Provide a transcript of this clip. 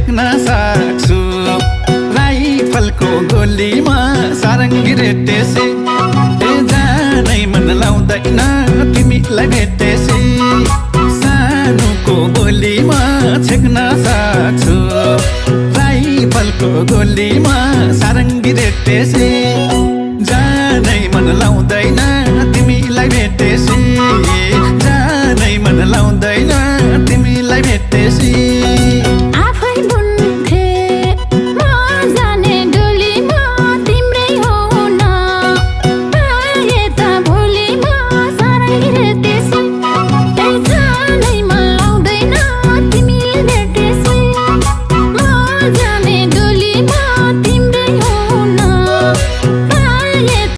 छेक्न सक्छु राइफलको गोलीमा सारङ्गी रेटेसी जानै मन लाउँदैन तिमीलाई भेटेसी सानोको गोलीमा छेक्न सक्छु राइफलको गोलीमा